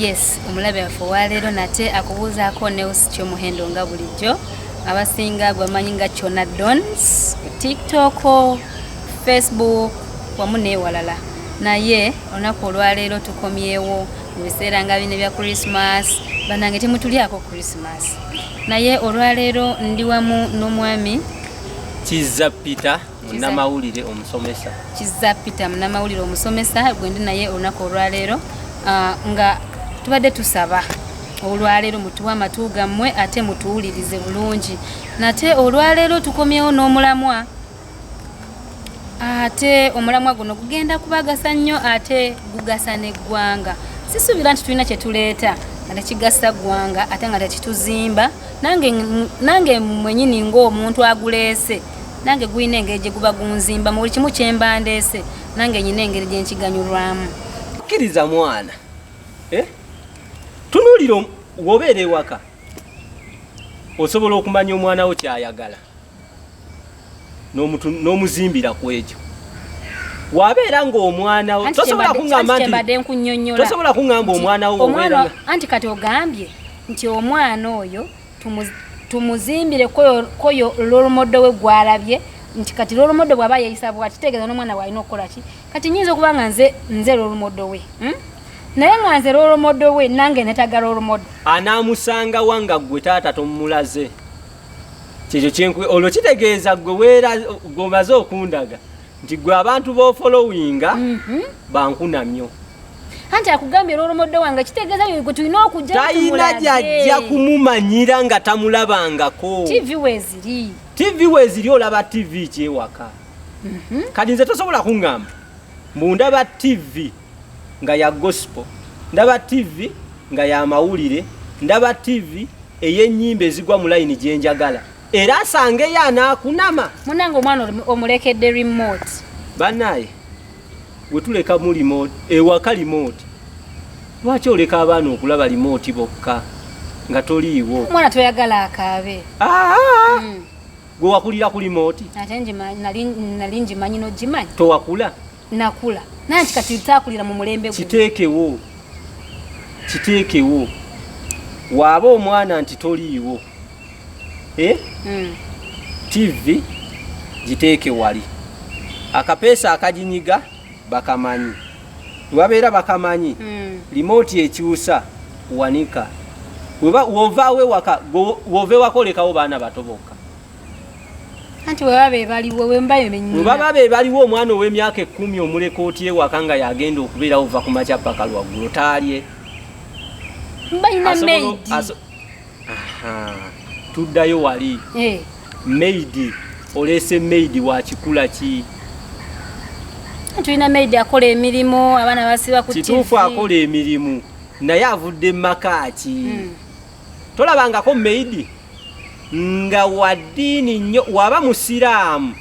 Yes, omulabe waffe owaleero nate akubuuzaako Neus Kyomuhendo nga bulijjo. Abasinga gwamanyi nga Chona Dons ku TikTok, Facebook wamu n'ewalala. Naye olunaku olwaleero tukomyewo mu biseera nga bino ebya Christmas. Banange temutulyako Christmas. Naye olwaleero ndi wamu n'omwami Kizza Peter, munnamawulire omusomesa. Kizza Peter, munnamawulire omusomesa, gwe ndi naye olunaku olwaleero. Nga tubadde tusaba olwaleero mutuwe amatu gammwe ate mutuwulirize bulungi. Nate olwaleero tukomyewo n'omulamwa, ate omulamwa guno gugenda kubagasa nnyo ate gugasa n'eggwanga. Sisuubira nti tulina kye tuleeta nga tekigasa ggwanga ate nga tekituzimba. Nange mwenyini ng'omuntu aguleese, nange gulina engeri gye guba gunzimba mu buli kimu kye mba ndeese, nange nyina engeri gye nkiganyulwamu. Kkiriza mwana, eh? Tunuulira w'obeera ewaka, osobola okumanya omwana wo ky'ayagala n'omuzimbira ku ekyo. Wabeera ng'omwana wo tosobola kuŋŋamba nti tosobola kuŋŋamba omwana wo. Anti kati ogambye nti omwana oyo tumuzimbire koyo role model we gwalabye, nti kati role model bw'aba yeeyisa bw'ati kitegeeza n'omwana bw'alina okukola ki. Kati nyinza okuba nga nze role model we, Naye nga nze role model we, nange netaga role model. Anaamusanga wa nga ggwe taata tomulaze? Kyekyo kyenkwe olwo kitegeeza ggwe weera gwe omaze okundaga nti ggwe abantu b'ofollowinga bankunamyo. Anti akugambye role model wange, kitegeeza gwe tulina okujja. Talina gy'ajja kumumanyira nga tamulabangako. TV weeziri. TV weeziri, olaba TV kyewaka. Kati nze tosobola kuŋŋamba mbu ndaba TV nga ya gospel, ndaba TV nga ya mawulire, ndaba TV ey'ennyimba ezigwa mu layini gye njagala, era asangeyo anaakunama. Munange, omwana omulekedde remote. Bannaaye, bwe tuleka mu remote ewaka, remote lwaki oleka abaana okulaba remote bokka nga toliiwo? Omwana toyagala akaabe. Gwe wakulira ku remote? Ate nali ngimanyi n'ogimanyi. Towakula? Nakula, naye nti kati taakulira mu mulembe guno. Kiteekewo, kiteekewo. Waaba omwana nti toliiwo, eh? TV giteeke wali, akapeesa akaginyiga bakamanyi, webabeera bakamanyi. Remote ekyusa, wanika. Wovaawo ewaka, wova ewaka olekawo baana bato bokka. Anti webaba bebaliwo, wembayo. Webaba bebaliwo, omwana ow'emyaka 10 omuleka otya ewaka nga yagenda okubeerawo va ku makya paka lwaggulo taalye? Balina maid. Tuddayo wali. Maid, oleese maid wa kikula ki? Tulina maid akola emirimu, abaana basiba ku Kituufu, akola emirimu, naye avudde mumaka ki? Tolabangako maid nga wa ddiini nnyo? Waba musiraamu,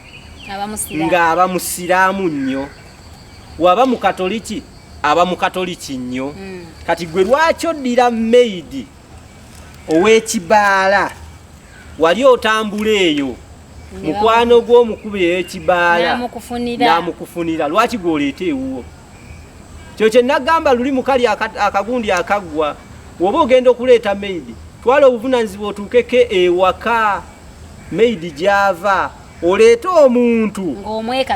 ng'aba musiraamu nnyo, waba mukatoliki, aba mukatoliki nnyo. Kati gwe lwaki oddira maid ow'ekibaala? Wali otambula eyo, mukwano gw'omukubi ey'ekibaala n'amukufunira, lwaki gw'oleeta ewuwo? Kyo kye nagamba luli mukali akagundi akaggwa, woba ogenda okuleeta maid, twala obuvunanyizibwa otuukeko ewaka maid gy'ava, oleete omuntu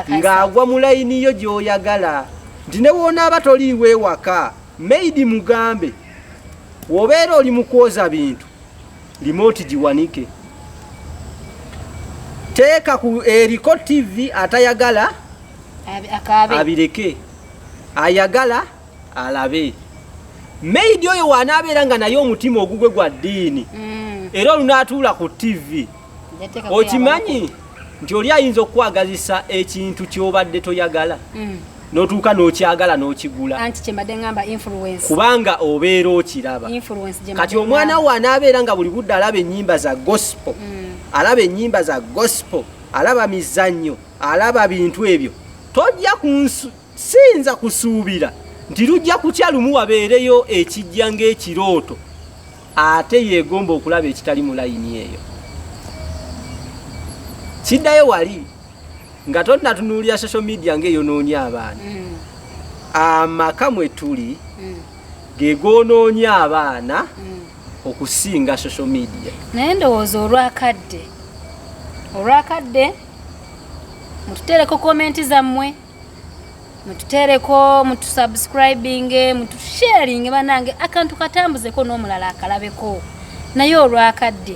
ng'agwa mu layini yo gy'oyagala, nti ne woonaaba toliiwo ewaka, maid mugambe wobeera oli mu kwoza bintu, remote giwanike, teeka ku eriko TV, atayagala abireke, ayagala alabe. Maid oyo wanaabeera nga naye omutima ogugwe gwa ddiini, era olunaatuula ku TV, okimanyi nti oli ayinza okukwagazisa ekintu ky'obadde toyagala, n'otuuka n'okyagala n'okigula. Kubanga obeera okiraba. Kati omwana wo anaabeera nga buli budde alaba ennyimba za gospel, alaba ennyimba za gospel, alaba mizannyo, alaba bintu ebyo, tojja siyinza kusuubira nti lujja kutya lumu wabeereyo ekijja ng'ekirooto ate yeegomba okulaba ekitali mu layini eyo. Kiddayo wali nga tonnatunuulira social media ng'eyonoonya abaana. Amaka mwe tuli, Ge goonoonya abaana okusinga social media. Naye ndowooza olwakadde mututeereko comment zammwe, mututeereko, mutusubscribinge, mutusharinge, banange akantu katambuzeko n'omulala akalabeko. Naye olwakadde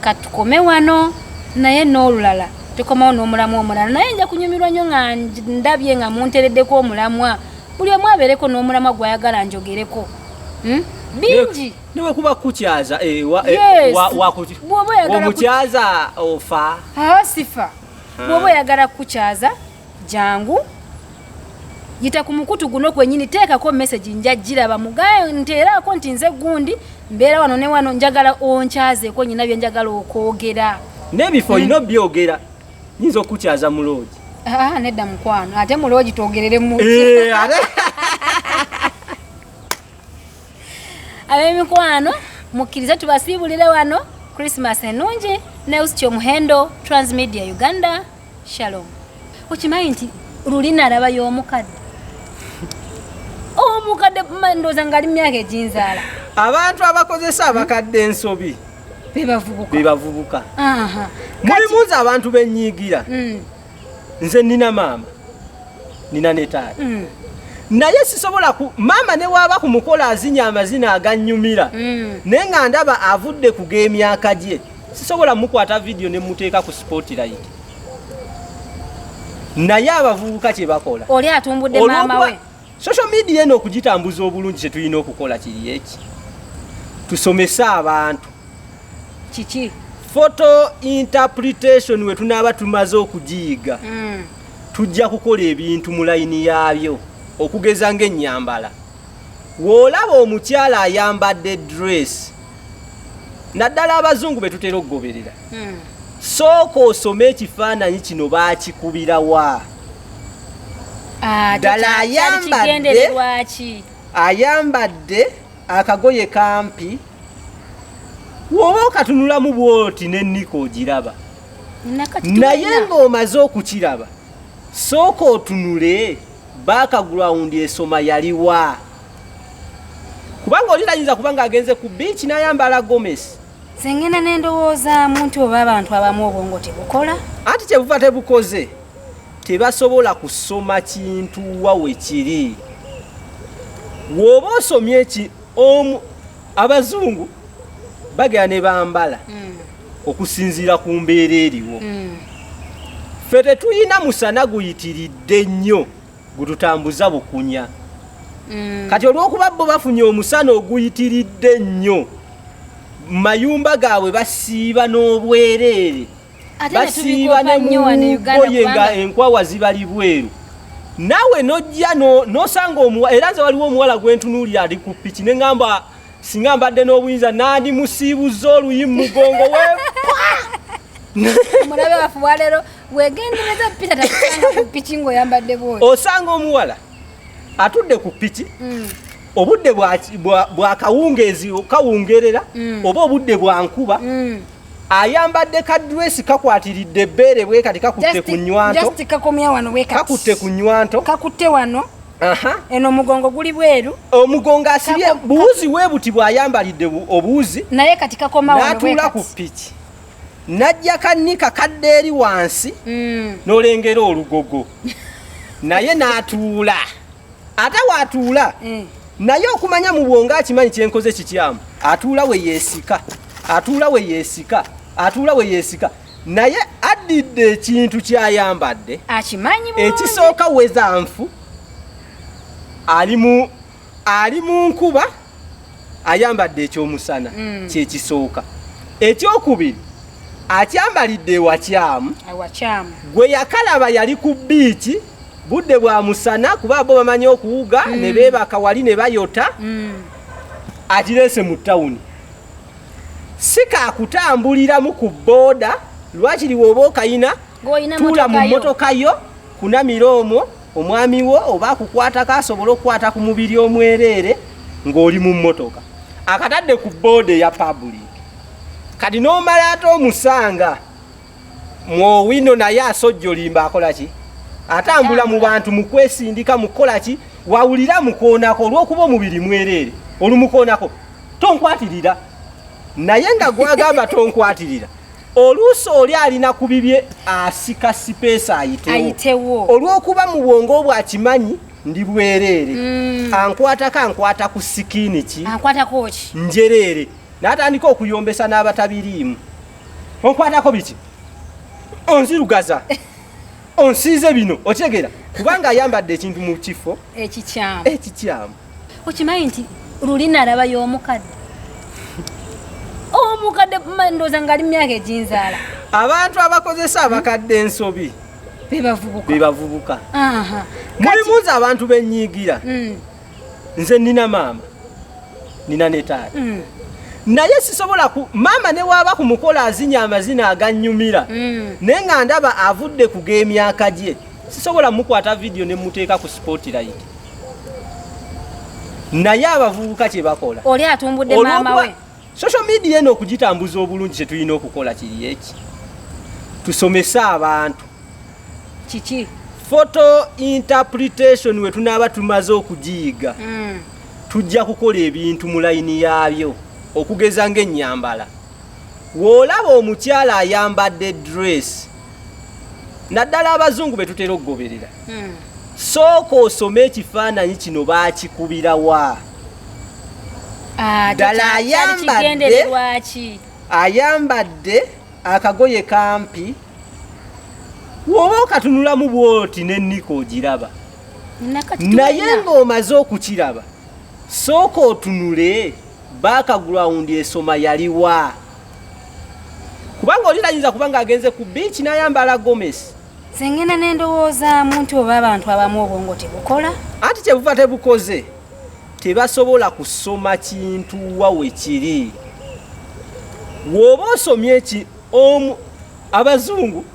katukome wano, naye n'olulala tukomawo n'omulamwa omulala. Naye nja kunyumirwa nnyo nga ndabye nga muntereddeko omulamwa. Buli omu abeereko n'omulamwa gw'ayagala njogereko. Bingi. Ne kuba kukyaza Yes. Bw'oba oyagala omukyaza ofa. Ah, sifa. Bw'oba oyagala kukyaza, jangu yita ku mukutu guno kwennyini, teekako message, nja giraba, mugaye nteeraako nti nze gundi mbeera wano ne wano, njagala onkyazeeko, nyina bye njagala okwogera. N'ebifo olina obyogera, nyinza okukyaza mu lodge. Ah, nedda mukwano, ate mu lodge twogerere mu Ate Ab'emikwano, mukkirize tubasiibulire wano. Christmas ennungi. News Kyomuhendo, Transmedia Uganda. Shalom. Okimanyi nti luli nalabayo omukadde, omukadde ndowooza nga ali mu myaka eginzaala. Abantu abakozesa abakadde ensobi bebavubuka. Bebavubuka. Mulimu nze abantu benyiigira. Nze nina maama, nina ne taata, naye sisobola ku maama ne waaba ku mukolo azinya amazina agannyumira, naye nga ndaba avudde ku g'emyaka gye, sisobola mukwata vidiyo ne muteeka ku spotlight. Naye abavubuka kye bakola, oli atumbudde maama we. Social media eno okugitambuza obulungi, kye tulina okukola kiri eki: tusomese abantu. Kiki? Photo interpretation. We tunaaba tumaze okugiyiga, tujja kukola ebintu mu layini yaabyo. Okugeza ng'ennyambala, w'olaba omukyala ayambadde dress, naddala abazungu be tutera okugoberera, sooka osome ekifaananyi kino baakikubirawa. Ate Ddala kyali kigendererwa ki? Ayambadde akagoye kampi, woba okatunulamu bwoti nennika ogiraba. Nakati naye tulina. Ng'omaze okukiraba, sooka otunule background esoma yaliwa, kubanga oli tayinza kuba ng'agenze ku beach n'ayambala gomesi. Nze ngenda nendowoozaamu nti oba abantu abamu obwongo tebukola. Anti kyebuva tebukoze, tebasobola kusoma kintu wa we kiri. W'oba osomye eki omu, abazungu bagera ne bambala okusinziira ku mbeera eriwo. Ffe tetulina musana guyitiridde nnyo gututambuza bukunya. Kati olw'okuba bo bafunye omusana oguyitiridde ennyo, mu mayumba gaabwe basiiba n'obwereere, Ate ne basiiba ne tubikopa nnyo wano e Uganda mugoye nga kubanga enkwawa zibali bweru. Naawe nojja n'osanga omuwa. Era nze waliwo omuwala gwentunuulira ali ku piki, ne ŋŋamba singa mbadde n'obuyinza nandimusiibuza oluyi mu mugongo we. Omulabe waffe waleero, wegendereza Peter takusanga ku piki ng'oyambadde bwoti. Osanga omuwala atudde ku piki, obudde bwa kawungeezi, kawungerera, oba obudde bwa nkuba, ayambadde ka dress kakwatiridde ebbeere bwe kati, kakutte ku nywanto. Just kakomya wano bwe kati. Kakutte ku nywanto. Kakutte wano. Eno omugongo guli bweru. Omugongo asibye buwuzi we buti bw'ayambalidde obuwuzi. Naye kati kakoma wano bwe n'atuula ku kati. piki, n'ajja kanika kadde eri wansi, n'olengera olugogo, naye n'atuula. Ate waatuula, naye okumanya mu bwongo akimanyi kyenkoze kikyamu, atuula we yeesika, atuula we yeesika, atuula we yeesika, naye addidde ekintu kyayambadde. Akimanyi bulungi. Ekisooka, wezanfu ali mu nkuba, ayambadde ekyomusana. Kyekisooka. Ekyokubiri, akyambalidde ewakyamu. Awakyamu. Gwe yakalaba yali ku beach, budde bwa musana, kuba bo bamanyi okuwuga ne beebaka wali ne bayota. Akireese mu tawuni, si kakutambuliramu ku booda. Lwakiri woba okayina, Ng'olina tuula mu mmotoka yo. mmotoka yo, kunamira omwo, omwami wo oba akukwatako asobole okukwata ku mubiri omwereere ng'oli mu mmotoka. Akatadde ku booda eya public. Kati n'omala ate omusanga mwowino, naye asojjolimba, akola ki? Atambula mu bantu mu kwesindika, mu kukola ki? Wawulira mukoonako olw'okuba omubiri mwereere, olumukoonako tonkwatirira, naye nga gwagamba tonkwatirira, oluusi oli alina ku bibye asika space ayitewo, olw'okuba mu bwongo obwo akimanyi ndi bwereere. Ankwatako, ankwata ku skin ki? Ankwatako ki? Njereere. N'atandika okuyombesa n'abatabiriimu. Onkwatako biki? Onzirugaza, onsiize bino. Okitegera? Kubanga ayambadde ekintu mu kifo ekikyamu. Ekikyamu. Okimanyi nti luli nalabayo omukadde, omukadde ndowooza nga ali myaka eginzaala. Abantu abakozesa abakadde ensobi bebavubuka. Bebavubuka. Mulimu nze abantu benyiigira. Nze nina maama, nina ne taata, naye sisobola ku maama ne waaba ku mukolo azinya amazina aganyumira, naye nga ndaba avudde ku g'emyaka gye, sisobola mukwata vidiyo ne muteeka ku spotlight. Naye abavubuka kye bakola, oli atumbudde maama we. Social media eno okugitambuza obulungi, kye tulina okukola kiri eki: tusomese abantu. Kiki? Photo interpretation. We tunaaba tumaze okugiyiga, tujja kukola ebintu mu layini yaabyo. Okugeza ng'ennyambala, w'olaba omukyala ayambadde dress, naddala abazungu be tutera okugoberera, sooka osome ekifaananyi kino baakikubirawa. Ate Ddala kyali kigendererwa ki? Ayambadde akagoye kampi, woba okatunulamu bwoti nennika ogiraba. Nakati naye ng'omaze okukiraba, sooka otunule background esoma yaliwa, kubanga oli tayinza kuba ng'agenze ku beach n'ayambala gomesi. Nze ngenda nendowoozaamu nti oba abantu abamu obwongo tebukola. Anti kyebuva tebukoze, tebasobola kusoma kintu wa we kiri. W'oba osomye eki omu, abazungu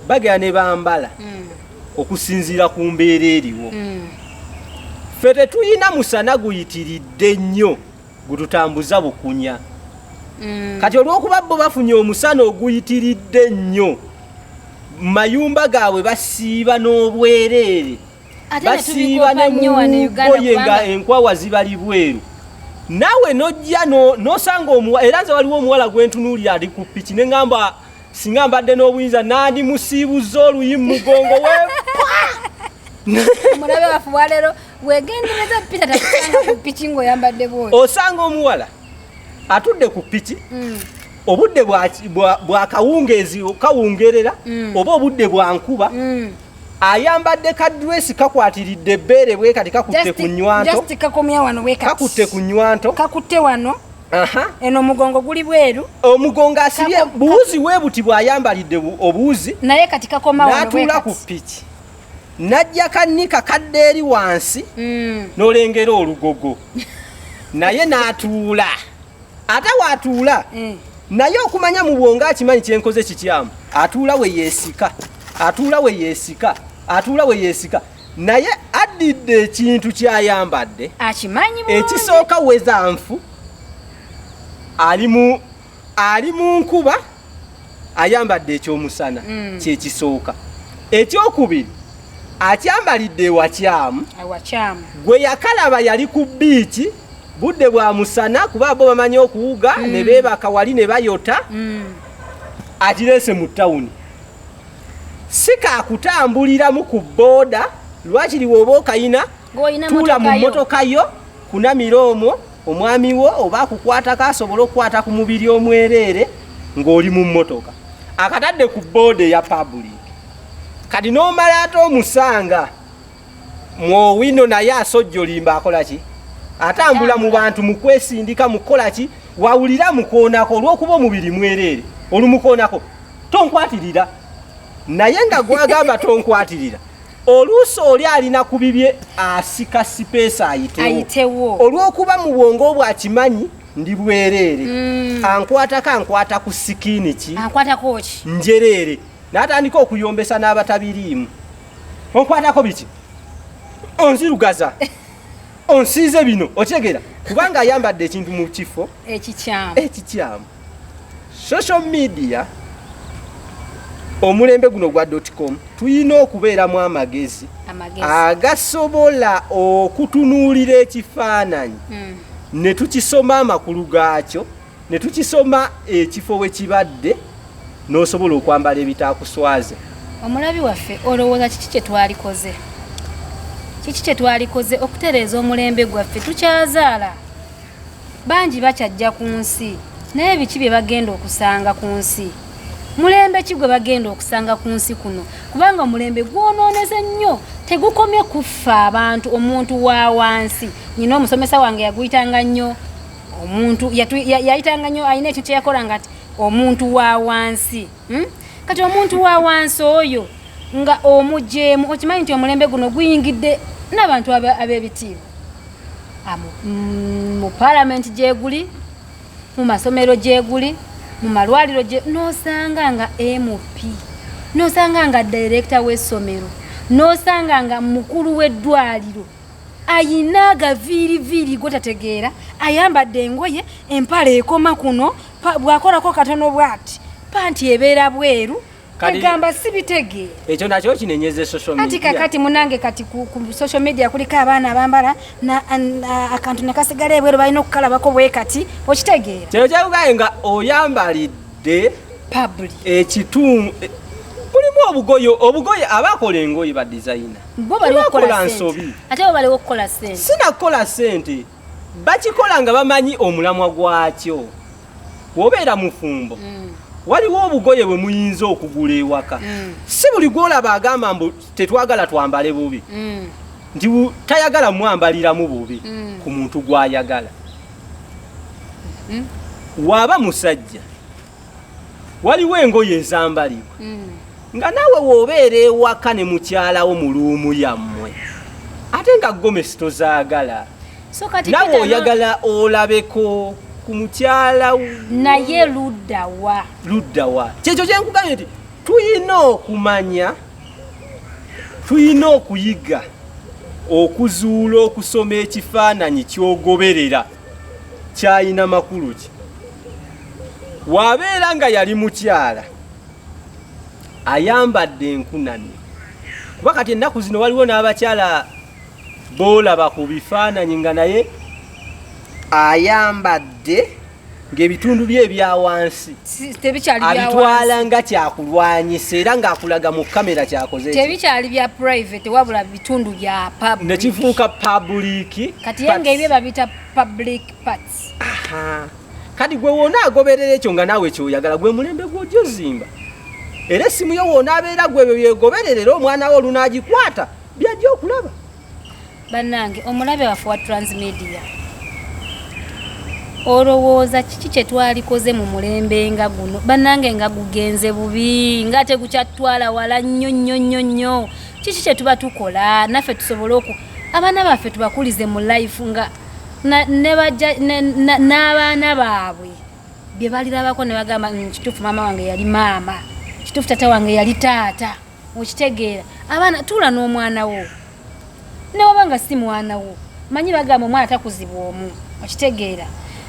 bagenda ne bambala okusinziira ku mbeera eriwo. Ffe tetulina musana guyitiridde nnyo gututambuza bukunya. Kati olw'okuba bo bafunye omusana oguyitiridde ennyo, mu mayumba gaabwe basiiba n'obwereere. Ate ne basiiba tubikopa ne nnyo wano e Uganda, mugoye nga kubanga enkwawa zibali bweru, naawe nojja n'osanga omuwa. Era nze waliwo omuwala gwentunuulira ali ku piki, ne ŋŋamba singa mbadde n'obuyinza nandimusiibuza oluyi mu mugongo we. Omulabe waffe waleero, wegendereza Peter takusanga ku piki ng'oyambadde bwoti. Osanga omuwala atudde ku piki, obudde bwa kawungeezi, kawungerera, oba obudde bwa nkuba, ayambadde ka dress kakwatiridde ebbeere bwe kati, kakutte ku nywanto. Just kakomya wano bwe kati. Kakutte ku nywanto. Kakutte wano. Eno omugongo guli bweru. Omugongo asibye buwuzi we buti bw'ayambalidde obuwuzi. Naye kati kakoma wano bwe n'atuula ku kati. piki, n'ajja kanika kadde eri wansi, n'olengera olugogo, naye n'atuula. Ate waatuula, naye okumanya mu bwongo akimanyi kyenkoze kikyamu, atuula we yeesika, atuula we yeesika, atuula we yeesika, naye addidde ekintu kyayambadde. Akimanyi bulungi. Ekisooka, wezanfu ali mu nkuba, ayambadde ekyomusana. Kyekisooka. Ekyokubiri, akyambalidde ewakyamu. Awakyamu. Gwe yakalaba yali ku beach, budde bwa musana, kuba bo bamanyi okuwuga ne beebaka wali ne bayota. Akireese mu tawuni, si kakutambuliramu ku booda. Lwakiri woba okayina, Ng'olina tuula mu motoka yo. mmotoka yo, kunamira omwo, omwami wo oba akukwatako asobole okukwata ku mubiri omwereere ng'oli mu mmotoka. Akatadde ku booda eya public, kati n'omala ate omusanga mwowino, naye asojjolimba, akola ki? Atambula mu bantu mu kwesindika, mu kukola ki? Wawulira mukoonako, olw'okuba omubiri mwereere, olumukoonako tonkwatirira, naye nga gwagamba tonkwatirira, oluusi oli alina ku bibye asika space ayitewo, ayitewo, olw'okuba mu bwongo obwo akimanyi ndi bwereere. Ankwatako, ankwata ku skin ki? Ankwatako ki? Njereere. N'atandika okuyombesa n'abatabiriimu. Onkwatako biki? Onzirugaza, onsiize bino. Okitegera? Kubanga ayambadde ekintu mu kifo ekikyamu. Ekikyamu. Social media, omulembe guno gwa .com, tulina okubeeramu amagezi. Agasobola okutunuulira ekifaananyi ne tukisoma amakulu gaakyo, ne tukisoma ekifo we kibadde, n'osobola okwambala ebitaakuswaze. Omulabi waffe, olowooza kiki kye twalikoze? Kiki kye twalikoze okutereeza omulembe gwaffe? Tukyazaala bangi bakyajja ku nsi, naye biki bye bagenda okusanga ku nsi? Mulembe ki gwe bagenda okusanga ku nsi kuno? Kubanga omulembe gwonooneze nnyo, tegukomye kuffa abantu. Omuntu wa wansi, nyina omusomesa wange yaguyitanga nnyo omuntu, yayitanga nnyo, alina ekintu kyeyakolanga nti omuntu wa wansi, Kati omuntu wa wansi oyo nga omujeemu, okimanyi nti omulembe guno guyingidde n'abantu ab'ebitiibwa mu paalamenti gyeguli, mu masomero gyeguli, mu malwaliro gye, n'osanga nga MP, n'osanga nga director w'essomero, n'osanga nga mukulu w'eddwaliro ayina agaviiriviiri gotategeera, ayambadde engoye, empale ekoma kuno, bw'akolako katono bw'ati panti ebeera bweru. Egamba sibitegeera. Ekyo nakyo kinenyeza social media. Anti kakati munange, kati ku social media kuliko abaana abambala akantu ne kasigala ebweru, balina okukalabako bwe kati, okitegeera? Kino kyakugaye nga oyambalidde public ekitundu mulimu obugoye, obugoye abakola engoye ba designer bo bali okukola nsobi. Ate bo baliwo okukola ssente. Sinakukola ssente, bakikola nga bamanyi omulamwa gwakyo. Bw'obeera mufumbo, waliwo obugoye bwe muyinza okugula ewaka. Si buli gwolaba agamba mbu tetwagala twambale bubi, nti tayagala mwambaliramu bubi ku muntu gw'ayagala. Waaba musajja, waliwo engoye ezambalibwa nga naawe w'obeera ewaka ne mukyalawo mu room yammwe, ate nga gomesi tozaagala, nawe oyagala olabeko ku mukyala. Naye luddawa? Luddawa? Kyekyo kyenkugambye nti tuyina okumanya, tuyina okuyiga okuzuula, okusoma ekifaananyi kyogoberera kyayina makulu ki. Wabeera nga yali mukyala ayambadde enkunamyo, kuba kati ennaku zino waliwo n'abakyala boolaba ku bifaananyi nga naye ayambadde ng'ebitundu bye ebya wansi abitwala nga kyakulwanyisa, era ng'akulaga mu kamera kyakoze. Tebikyali bya private, wabula bitundu bya public. Nekifuuka public. Kati ye ng'ebyo babiyita public parts. Kati gwe wona agoberera ekyo nga naawe kyoyagala, gwe mulembe gw'ojja ozimba. Era essimu yo wonaabeera gwe ebyo byegoberera, era omwana we olunaagikwata byajja okulaba. Bannange, omulabe waffe wa Transmedia, olowooza kiki kye twalikoze mu mulembe nga guno? Bannange, nga gugenze bubi, nga tegukyatwala wala nnyo nnyo nnyo nnyo. Kiki kye tuba tukola naffe tusobole oku abaana baffe tubakulize mu life nga n'abaana baabwe bye balirabako ne bagamba, kituufu maama wange yali maama, kituufu tata wange yali taata"? Okitegeera? Abaana, tuula n'omwana wo, newaba nga si mwana wo, manyi bagamba omwana takuzibwa omu, okitegeera?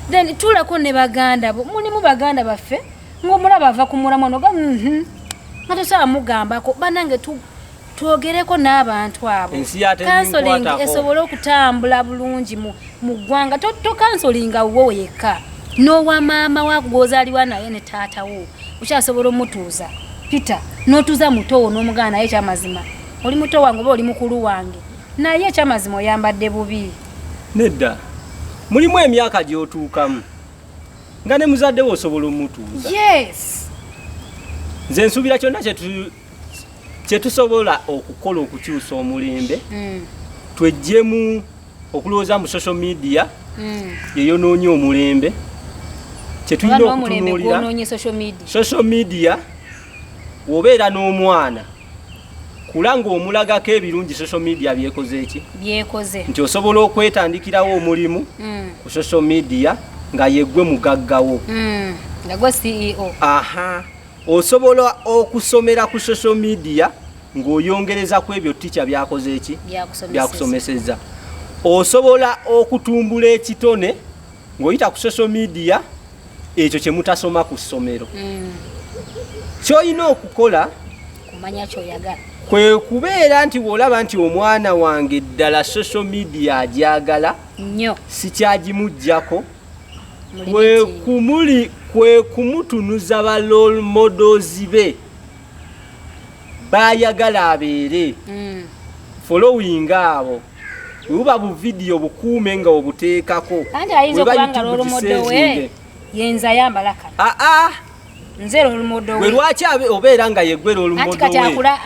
Then tuulako ne baganda bo. Mulimu baganda baffe ng'omulaba ava ku mulamwa noga nga tosobola mugambako. Banange, twogereko n'abantu abo, counseling esobole okutambula bulungi mu ggwanga. Tocounselinga wo yekka, n'owa maama wa gw'ozaaliwa naye ne taata wo okyasobola omutuuza. Peter, n'otuuza mutowo n'omugana, naye ekyamazima oli muto wange oba oli mukulu wange, naye ekyamazima oyambadde bubi. Nedda, mulimu emyaka gy'otuukamu nga ne muzadde we osobola omutuuza. Nze nsuubira kyonna kyetusobola okukola okukyusa omulembe, tweggyemu okulowooza mu social media yeyonoonya omulembe. Kyetulina okutunuulira social media, wobeera n'omwana kula ng'omulagako ebirungi social media byekoze eki byekoze, nti osobola okwetandikirawo omulimu ku social media nga yeggwe mugaggawo. Nga gwe CEO. Aha, osobola okusomera ku social media ng'oyongereza ku ebyo tica byakoze eki byakusomeseza. Osobola okutumbula ekitone ng'oyita ku social media, ekyo kye mutasoma ku ssomero. Kyolina okukola kumanya kyoyagala. Kwe kubeera nti bw'olaba nti omwana wange ddala social media agyagala nnyo, sikyagimuggyako, kwe kumuli kwe kumutunuza ba role models be bayagala abeere. Following abo, bwe buba bu video bukuume nga obuteekako. Anti ayinza Bwe okuba nga YouTube role model we gisavinge. yenza ayambala kano. Aa. Nze role model Gwe we. lwaki obeera nga yeggwe role Anti model kati we? akula.